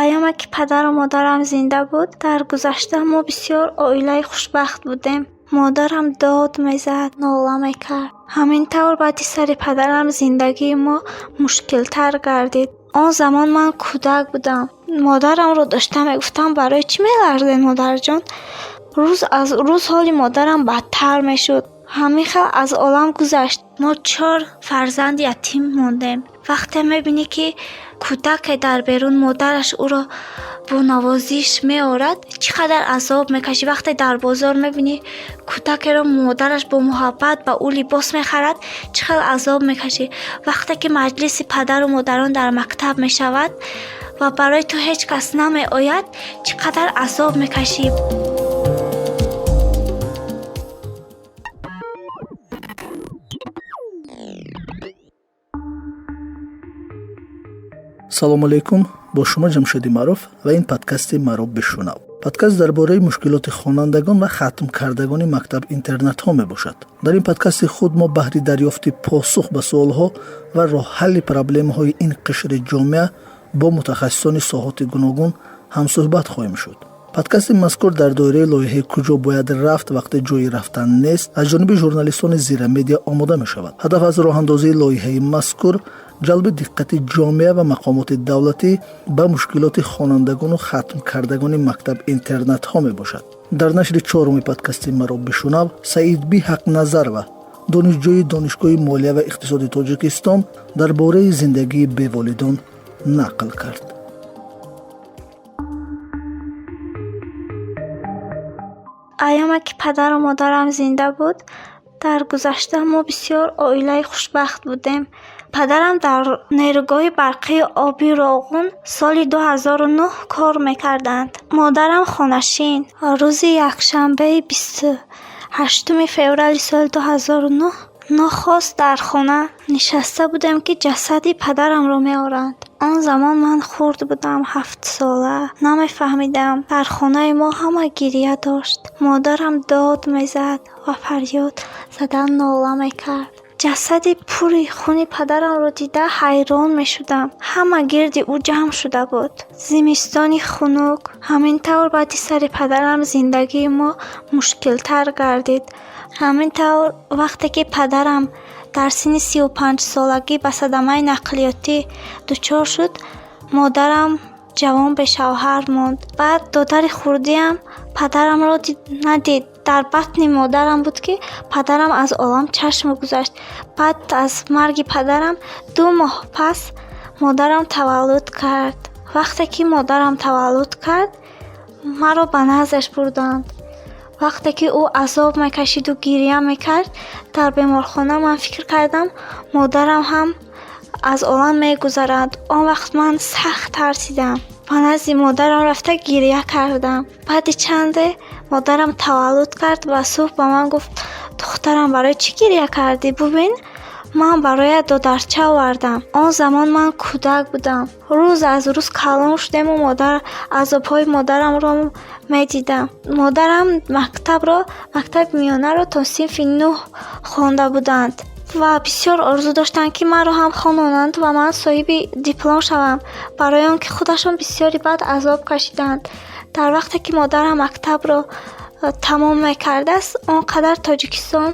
Айёме ки падару модарам зинда буд, дар гузашта мо бисёр оилаи хушбахт будем. Модарам дод мезад, нола мекард. Ҳамин тавр баъди сари падарам зиндагии мо мушкилтар гардид. Он замон ман кӯдак будам. Модарамро дошта мегуфтам: «Барои чӣ меларзед, модарҷон?» Рӯз аз рӯз ҳоли модарам бадтар мешуд. Ҳамин хел аз олам гузашт. Мо чор фарзанди ятим мондем. Вақте мебинӣ, ки кӯдаке дар берун модараш ӯро бо навозиш меорад, чӣ қадар азоб мекашӣ. Вақте дар бозор мебинӣ, кӯдакеро модараш бо муҳаббат ба ӯ либос мехарад, чӣ хел азоб мекашӣ. Вақте ки маҷлиси падару модарон дар мактаб мешавад ва барои ту ҳеҷ кас намеояд, чӣ қадар азоб мекашӣ. Салому алайкум, бо шумо Ҷамшеди Маъруф ва ин подкасти «Маро бишунав». Подкаст дар бораи мушкилоти хонандагон ва хатмкардагони мактаб-интернатҳо мебошад. Дар ин подкасти худ мо баҳри дарёфти посух ба суолҳо ва роҳҳалли проблемаҳои ин қишри ҷомеа бо мутахассисони соҳоти гуногун ҳамсӯҳбат хоҳем шуд. Подкасти мазкур дар доираи лоиҳаи «Куҷо бояд рафт, вақте ҷои рафтан нест» аз ҷониби журналистони Зира Медиа омода мешавад. Ҳадаф аз роҳандозии лоиҳаи мазкур ҷалби диққати ҷомеа ва мақомоти давлатӣ ба мушкилоти хонандагону хатмкардагони мактаб-интернатҳо мебошад. Дар нашри чоруми подкасти «Маро бишунав» Саидби Ҳақназарова, донишҷӯи Донишгоҳи молия ва иқтисоди Тоҷикистон, дар бораи зиндагии беволидон нақл кард. Айёме ки падару модарам зинда буд, дар гузашта мо бисёр оилаи хушбахт будем. Падарам дар нерӯгоҳи барқии оби Роғун соли 2009 кор мекарданд. Модарам хонашин. Рӯзи якшанбеи 28-уми феврали соли 2009 нохост дар хона нишаста будем, ки ҷасади падарамро меоранд. Он замон ман хурд будам, 7-сола, намефаҳмидам. Дар хонаи мо ҳама гиря дошт. Модарам дод мезад ва фарёд задан нола мекард. Ҷасади пури хуни падарамро дида ҳайрон мешудам. Ҳама гирди ӯ ҷамъ шуда буд. Зимистони хунук. Ҳамин тавр баъди сари падарам зиндагии мо мушкилтар гардид. Ҳамин тавр вақте ки падарам дар синни 35-солагӣ ба садамаи нақлиётӣ дучор шуд, модарам ҷавон бешавҳар монд. Баъд додари хурдиам падарамро надид. Дар батни модарам буд, ки падарам аз олам чашм гузашт. Баъд аз марги падарам 2 моҳ пас модарам таваллуд кард. Вақте ки модарам таваллуд кард, маро ба наздаш бурданд. Вақте ки ӯ азоб мекашиду гиря мекард дар беморхона, ман фикр кардам, модарам ҳам аз олам мегузарад. Он вақт ман сахт тарсидам. Ба назди модарам рафта гиря кардам. Баъди чанде модарам таваллуд кард ва субҳ ба ман гуфт: «Духтарам, барои чӣ гиря кардӣ? Бубин, ман бароят додарча овардам». Он замон ман кӯдак будам. Рӯз аз рӯз калон шудему модар азобҳои модарамро медидам. Модарам мактабро, мактаби миёнаро то синфи нӯҳ хонда буданд ва бисёр орзу доштанд, ки маро ҳам хононанд ва ман соҳиби диплом шавам, барои он ки худашон бисёри бад азоб кашиданд. Дар вақте ки модарам мактабро тамом мекардааст, он қадар Тоҷикистон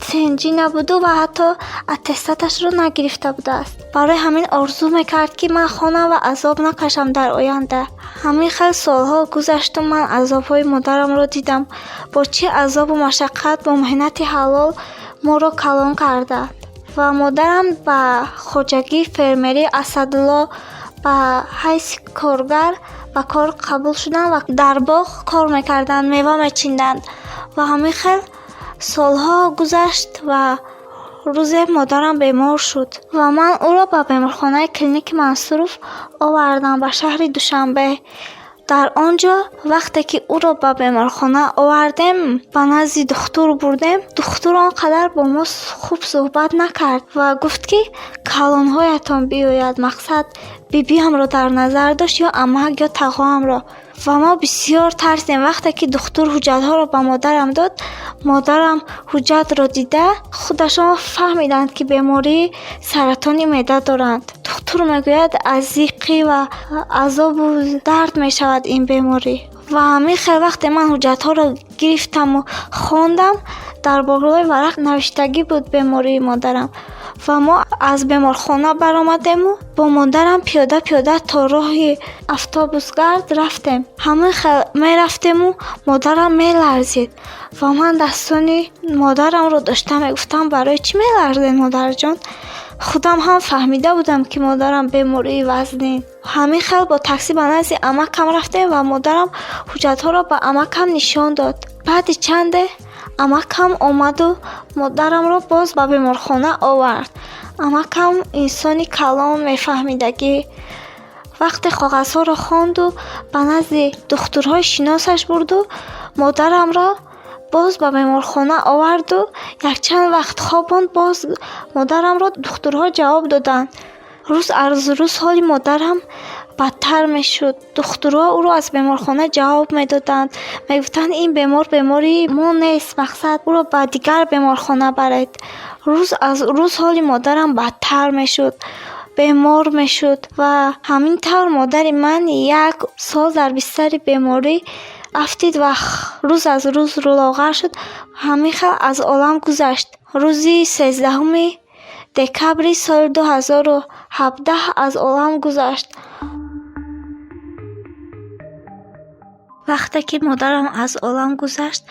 тинҷӣ набуду ва ҳатто аттестаташро нагирифта будааст. Барои ҳамин орзу мекард, ки ман хонам ва азоб накашам дар оянда. Ҳамин хел солҳо гузашту ман азобҳои модарамро дидам, бо чӣ азобу машаққат, бо меҳнати ҳалол моро калон карданд. Ва модарам ба хоҷагии фермерии Асадулло ба ҳайси коргар ба кор қабул шуданд ва дар боғ кор мекарданд, мева мечинданд. Ва ҳамин хел солҳо гузашт ва рӯзе модарам бемор шуд ва ман ӯро ба беморхонаи клиники Мансуров овардам ба шаҳри Душанбе. Дар он ҷо вақте ки ӯро ба беморхона овардем, ба назди духтур бурдем, духтур он қадар бо мо хуб суҳбат накард ва гуфт, ки калонҳоятон биёяд. Мақсад, бибиамро дар назар дошт, ё амак, ё тағоамро. Ва мо бисёр тарсидем. Вақте ки духтур ҳуҷҷатҳоро ба модарам дод, модарам ҳуҷҷатро дида, худашон фаҳмиданд, ки бемории саратони меъда доранд. Духтур Духтур мегӯяд, аз зиққӣ ва азобу дард мешавад ин беморӣ. Ва ҳамин хел вақте ман ҳуҷҷатҳоро гирифтаму хондам, дар болои варақ навиштагӣ буд бемории модарам. Ва мо аз беморхона баромадему бо модарам пиёда пиёда то роҳи автобусгард рафтем. Ҳамин хел мерафтему модарам меларзид ва ман дастони модарамро дошта мегуфтам: «Барои чӣ меларзед, модарҷон?» Худам ҳам фаҳмида будам, ки модарам бемории вазнин. Ҳамин хел бо таксӣ ба назди амакам рафтем ва модарам ҳуҷҷатҳоро ба амакам нишон дод. Баъди чанде амакам омаду модарамро боз ба беморхона овард. Амакам инсони калон, мефаҳмидагӣ. Вақте коғазҳоро хонду ба назди духтурҳои шиносаш бурду модарамро боз ба беморхона оварду якчанд вақт хобонд, боз модарамро духтурҳо ҷавоб доданд. Рӯз аз рӯз ҳоли модарам бадтар мешуд. Духтурҳо ӯро аз беморхона ҷавоб медоданд, мегуфтанд, ин бемор бемори мо нест, мақсад, ӯро ба дигар беморхона баред. Рӯз аз рӯз ҳоли модарам бадтар мешуд, бемор мешуд ва ҳамин тавр модари ман як сол дар бистари беморӣ афтид ва рӯз аз рӯз лоғар шуд. Ҳамин хел аз олам гузашт. Рӯзи 13 декабри соли 2017 аз олам гузашт. Вақте ки модарам аз олам гузашт,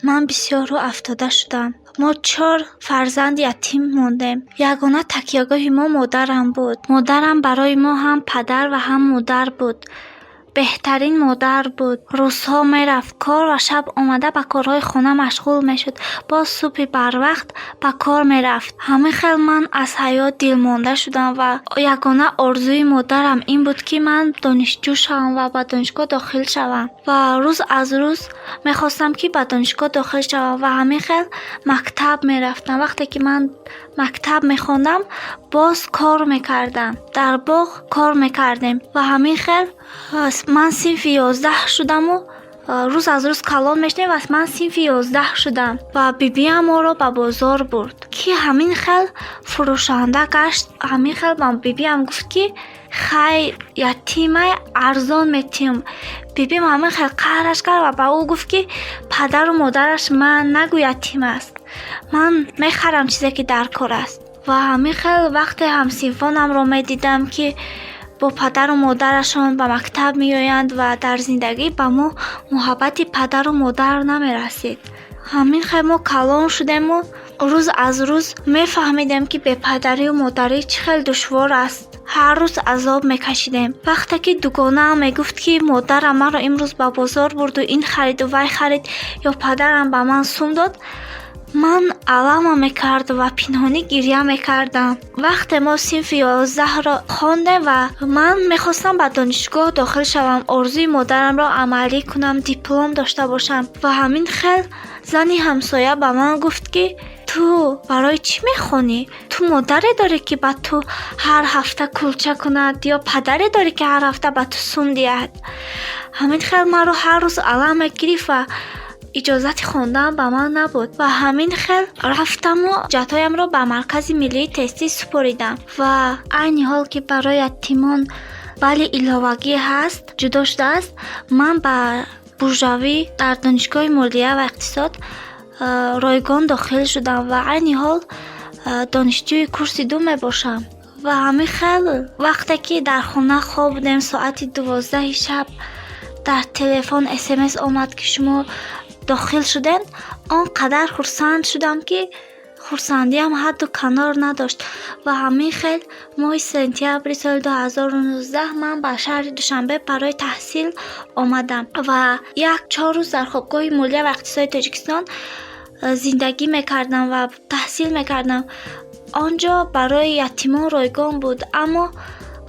ман бисёр рӯҳафтода шудам. Мо чор фарзанди ятим мондем. Ягона такягоҳи мо модарам буд. Модарам барои мо ҳам падар ва ҳам модар буд. Беҳтарин модар буд. Рӯзҳо мерафт кор ва шаб омада ба корҳои хона машғул мешуд. Боз субҳи барвақт ба кор мерафт. Ҳамин хел ман аз ҳаёт дилмонда шудам ва ягона орзуи модарам ин буд, ки ман донишҷӯ шавам ва ба донишгоҳ дохил шавам. Ва рӯз аз рӯз мехостам, ки ба донишгоҳ дохил шавам ва ҳамин хел мактаб мерафтам. Вақте ки ман мактаб мехондам, боз кор мекардам, дар боғ кор мекардем. Ва ҳамин хел ман синфи 11 шудаму рӯз аз рӯз калон мешудем ва ман синфи 11 шудам ва бибиям моро ба бозор бурд, ки ҳамин хел фурӯшанда гашт. Ҳамин хел ба бибиям гуфт, ки хай, ятимай, арзон метиҳам. Бибиам ҳамин хел қаҳраш кард ва ба ӯ гуфт, ки падару модараш ман, нагӯ ятим аст, ман мехарам чизе, ки дар кор аст. Ва ҳамин хел вақте ҳамсинфонамро медидам, ки бо падару модарашон ба мактаб меоянд ва дар зиндагӣ ба мо муҳаббати падару модар намерасид. Ҳамин хел мо калон шудему рӯз аз рӯз мефаҳмидем, ки бепадарию модарӣ чӣ хел душвор аст. Ҳар рӯз азоб мекашидем. Вақте ки дугонаам мегуфт, ки модарам маро имрӯз ба бозор бурду ин хариду вай харид ё падарам ба ман сум дод, ман алама мекард ва пинҳонӣ гиря мекардам. Вақте мо синфи 11-ро хондем ва ман мехостам ба донишгоҳ дохил шавам, орзуи модарамро амалӣ кунам, диплом дошта бошам. Ва ҳамин хел зани ҳамсоя ба ман гуфт, ки ту барои чӣ мехонӣ? Ту модаре дорӣ, ки ба ту ҳар ҳафта кулча кунад, ё падаре дорӣ, ки ҳар ҳафта ба ту сум диҳад? Ҳамин хел маро ҳар рӯз алам мегирифт ва иҷозати хондан ба ман набуд. Ва ҳамин хел рафтаму ҳуҷҷатҳоямро ба Маркази миллии тестӣ супоридам. Ва айни ҳол, ки барои ятимон балли иловагӣ ҳаст, ҷудо шудааст, ман ба буржуавӣ дар Донишгоҳи молия ва иқтисод ройгон дохил шудам ва айни ҳол донишҷӯи курси ду мебошам. Ва ҳамин хел вақте ки дар хона хоб будем, соати 12-и шаб дар телефон СМС омад, ки шумо дохил шудем, он қадар хурсанд шудам, ки хурсандиам ҳадду канор надошт. Ва ҳамин хел моҳи сентябри соли 2019 ман ба шаҳри Душанбе барои таҳсил омадам ва як 4 рӯз дар хобгоҳи молия ва иқтисоди Тоҷикистон зиндагӣ мекардам ва таҳсил мекардам. Он ҷо барои ятимон ройгон буд, аммо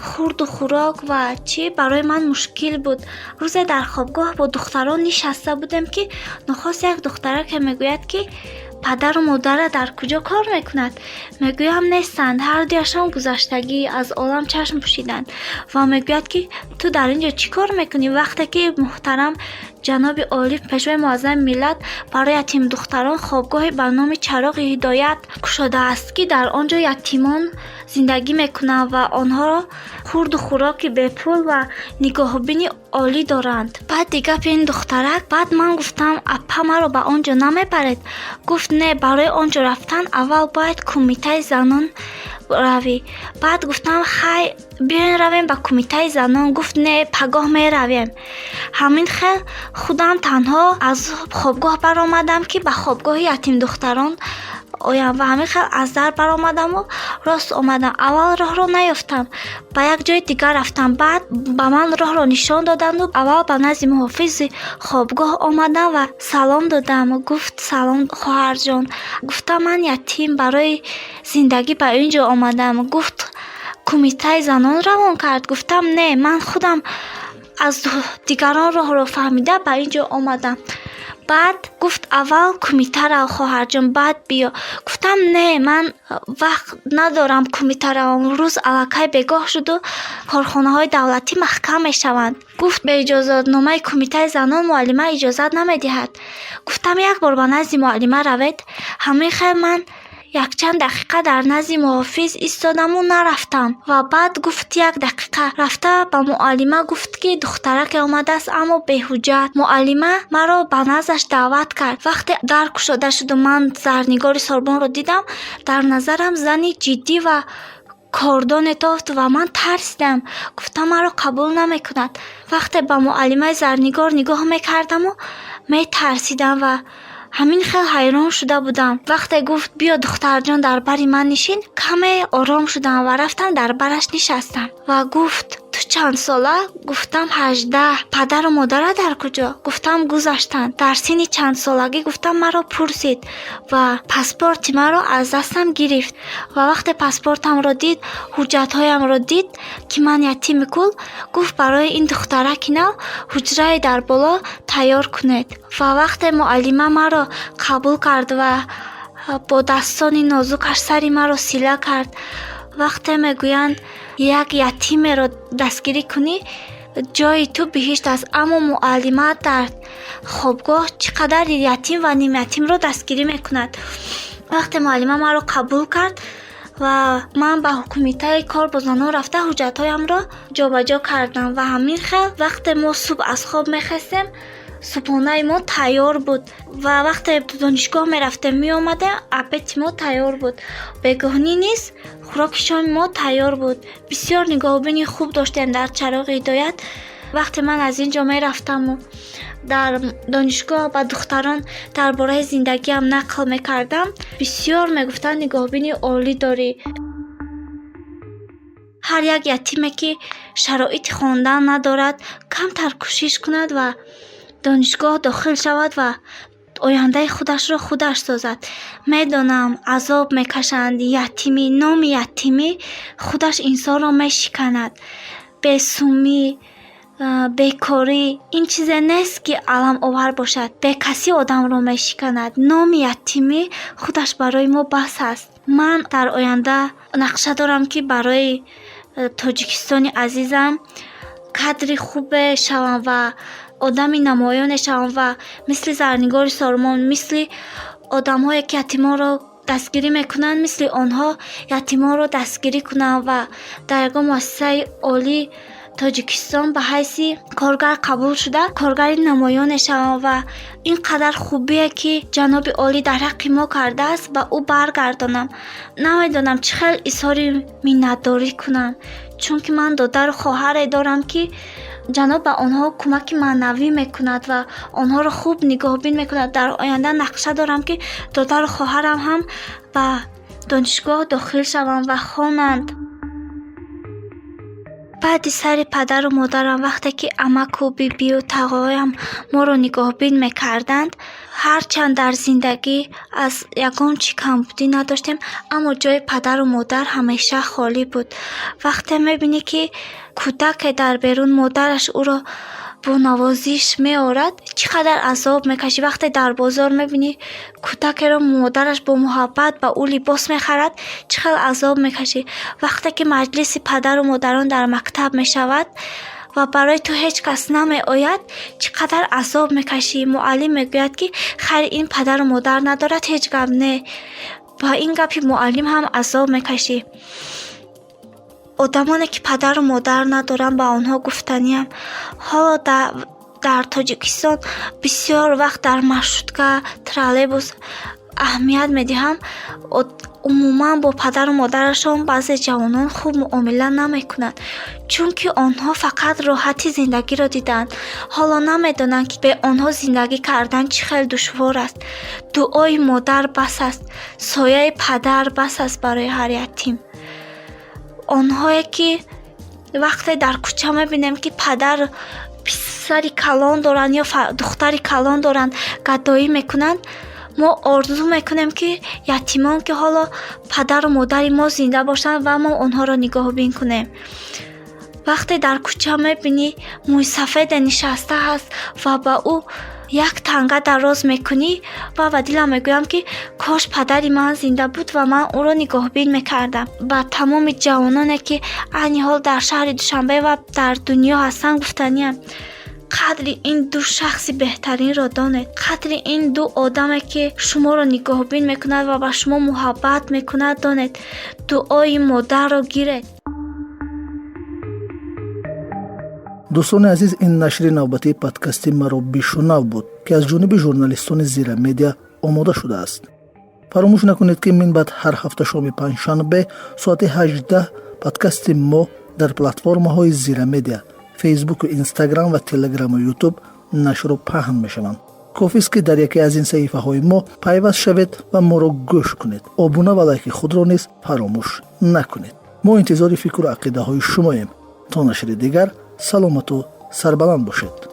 хӯрду хӯрок ва чӣ барои ман мушкил буд. Рӯзе дар хобгоҳ бо духтарон нишаста будем, ки нохост як духтараке мегӯяд, ки Падару модара дар куҷо кор мекунад? Мегӯям, нестанд, ҳардуяшон гузаштагӣ, аз олам чашм пӯшиданд. Ва мегӯяд, ки ту дар ин ҷо чӣ кор мекунӣ, вақте ки муҳтарам ҷаноби олӣ, пешвои муаззами миллат барои ятимдухтарон хобгоҳе ба номи Чароғи ҳидоят кушодааст, ки дар он ҷо ятимон зиндагӣ мекунанд ва онҳоро хурду хӯроки бепул ва нигоҳубини олӣ доранд. Баъди гапи ин духтарак, баъд ман гуфтам: «Апа, маро ба он ҷо намебаред?» Гуфт: «Не, барои он ҷо рафтан аввал бояд кумитаи занон равӣ». Баъд гуфтам: «Хай, биёен, равем ба кумитаи занон». Гуфт: «Не, пагоҳ меравем». Ҳамин хел худам танҳо аз хобгоҳ баромадам, ки ба хобгоҳи ятимдухтарон оям, ва ҳамин хел аз дар баромадаму рост омадам. Аввал роҳро наёфтам, ба як ҷои дигар рафтам. Баъд ба ман роҳро нишон доданду аввал ба назди муҳофизи хобгоҳ омадам ва салом додам. Гуфт: «Салом, хоҳарҷон». Гуфтам: «Ман ятим, барои зиндагӣ ба ин ҷо омадам». Гуфт: «Кумитаи занон равон кард?» Гуфтам: «Не, ман худам аз дигарон роҳро фаҳмида ба ин ҷо омадам». Баъд гуфт: «Аввал кумита рав, хоҳарҷон, баъд биё». Гуфтам: «Не, ман вақт надорам кумита равам, рӯз аллакай бегоҳ шуду корхонаҳои давлатӣ маҳкам мешаванд». Гуфт: «Бе иҷозатномаи кумитаи занон муаллима иҷозат намедиҳад». Гуфтам: «Як бор ба назди муаллима равед». Ҳамин хел ман якчанд дақиқа дар назди муҳофиз истодаму нарафтам. Ва баъд гуфт: «Як дақиқа». Рафта ба муаллима гуфт, ки духтараке омадааст, аммо беҳуҷҷат. Муаллима маро ба наздаш даъват кард. Вақте дар кушода шуду ман Зарнигори Сорбонро дидам, дар назарам зани ҷиддӣ ва кордоне тофт ва ман тарсидам. Гуфтам, маро қабул намекунад. Вақте ба муаллимаи Зарнигор нигоҳ мекардаму метарсидам ва ҳамин хел ҳайрон шуда будам. Вақте гуфт: «Биё, духтарҷон, дар бари ман нишин», каме ором шудам ва рафтам, дар бараш нишастам. Ва гуфт: «Ту чанд сола?» Гуфтам: «18». «Падару модара дар куҷо?» Гуфтам: «Гузаштанд». «Дар синни чандсолагӣ?» Гуфтам, маро пурсид ва паспорти маро аз дастам гирифт. Ва вақте паспортамро дид, ҳуҷҷатҳоямро дид, ки ман ятими кул, гуфт: «Барои ин духтараки нав ҳуҷрае дар боло тайёр кунед». Ва вақте муаллима маро қабул кард ва бо дастони нозукаш сари маро сила кард, вақте мегӯянд, як ятимеро дастгирӣ кунӣ, ҷои ту биҳишт аст, аммо муаллима дар хобгоҳ чӣ қадар ятим ва нимятимро дастгирӣ мекунад. Вақте муаллима маро қабул кард ва ман ба кумитаи кор бо занон рафта, ҳуҷҷатҳоямро ҷобаҷо кардам. Ва ҳамин хел вақте мо субҳ аз хоб мехестем, субҳонаи мо тайёр буд, ва вақте донишгоҳ мерафтем, меомадем, обед и мо тайёр буд, бегоҳнӣ низ хӯроки шоми мо тайёр буд. Бисёр нигоҳубини хуб доштем дар Чароғи ҳидоят. Вақте ман аз ин ҷо мерафтаму дар донишгоҳ ба духтарон дар бораи зиндагиам нақл мекардам, бисёр мегуфтанд: «Нигоҳубини олӣ дорӣ». Ҳар як ятиме, ки шароити хондан надорад, камтар кӯшиш кунад ва донишгоҳ дохил шавад ва ояндаи худашро худаш созад. Медонам, азоб мекашанд. Ятимӣ, номи ятимӣ худаш инсонро мешиканад. Бесумӣ, бекорӣ ин чизе нест, ки аламовар бошад. Бекасӣ одамро мешиканад. Номи ятимӣ худаш барои мо бас аст. Ман дар оянда нақша дорам, ки барои Тоҷикистони азизам кадри хубе шавам ва одами намоёне шавам ва мисли Зарнигори Сормон, мисли одамҳое, ки ятимонро дастгирӣ мекунанд, мисли онҳо ятимонро дастгирӣ кунам ва дар ягон муассисаи олии Тоҷикистон ба ҳайси коргар қабул шуда, коргари намоёне шавам ва ин қадар хубие, ки ҷаноби олӣ дар ҳаққи мо кардааст, ба ӯ баргардонам. Намедонам, чӣ хел изҳори миннатдорӣ кунам, чунки ман додару хоҳаре дорам, ки ҷаноб ба онҳо кӯмаки маънавӣ мекунад ва онҳоро хуб нигоҳбин мекунад. Дар оянда нақша дорам, ки додару хоҳарам ҳам ба донишгоҳ дохил шаванд ва хонанд. Баъди сари падару модарам, вақте ки амаку бибию тағоям моро нигоҳбин мекарданд, ҳарчанд дар зиндагӣ аз ягон чӣ камбудӣ надоштем, аммо ҷои падару модар ҳамеша холӣ буд. Вақте мебинӣ, ки кӯдаке дар берун модараш ӯро Бо навозиш меорад, чӣ қадар азоб мекашӣ. Вақте дар бозор мебинӣ, кӯдакеро модараш бо муҳаббат ба ӯ либос мехарад, чӣ хел азоб мекашӣ. Вақте ки маҷлиси падару модарон дар мактаб мешавад ва барои ту ҳеҷ кас намеояд, чӣ қадар азоб мекашӣ. Муаллим мегӯяд, ки хайр, ин падару модар надорад, ҳеҷ гап не. Ба ин гапи муаллим ҳам азоб мекашӣ. Одамоне, ки падару модар надоранд, ба онҳо гуфтаниям: ҳоло дар Тоҷикистон бисёр вақт дар маршрутка, троллейбус аҳамият медиҳам, умуман бо падару модарашон баъзе ҷавонон хуб муомила намекунанд, чунки онҳо фақат роҳати зиндагиро дидаанд. Ҳоло намедонанд, ки бе онҳо зиндагӣ кардан чӣ хел душвор аст. Дуои модар бас аст, сояи падар бас аст барои ҳар ятим. Онҳое ки вақте дар кӯча мебинем, ки падар писари калон доранд ё духтари калон доранд, гадоӣ мекунанд, мо орзу мекунем, ки ятимон, ки ҳоло падару модари мо зинда бошанд ва мо онҳоро нигоҳубин кунем. Вақте дар кӯча мебинӣ, мӯйсафеде нишаста ҳаст ва ба ӯ як танга дароз мекунӣ ва ба дилам мегӯям, ки кош падари ман зинда буд ва ман ӯро нигоҳубин мекардам. Ба тамоми ҷавононе, ки айни ҳол дар шаҳри Душанбе ва дар дунё ҳастанд, гуфтаниям: қадри ин ду шахси беҳтаринро донед, қадри ин ду одаме, ки шуморо нигоҳубин мекунад ва ба шумо муҳаббат мекунад, донед. Дуои модарро гиред. Дӯстони азиз, ин нашри навбатии подкасти «Маро бишунав» буд, ки аз ҷониби журналистони Зира Медиа омода шудааст. Фаромӯш накунед, ки минбаъд ҳар ҳафта шоми панҷшанбе соати 18 подкасти мо дар платформаҳои Зира Медиа, Фейсбуку, Инстаграм ва Телеграму Ютуб нашру паҳн мешаванд. Кофист, ки дар яке аз ин саҳифаҳои мо пайваст шавед ва моро гӯш кунед. Обуна ва лайки худро низ фаромӯш накунед. Мо интизори фикру ақидаҳои шумоем. То нашри дигар саломату сарбаланд бошед.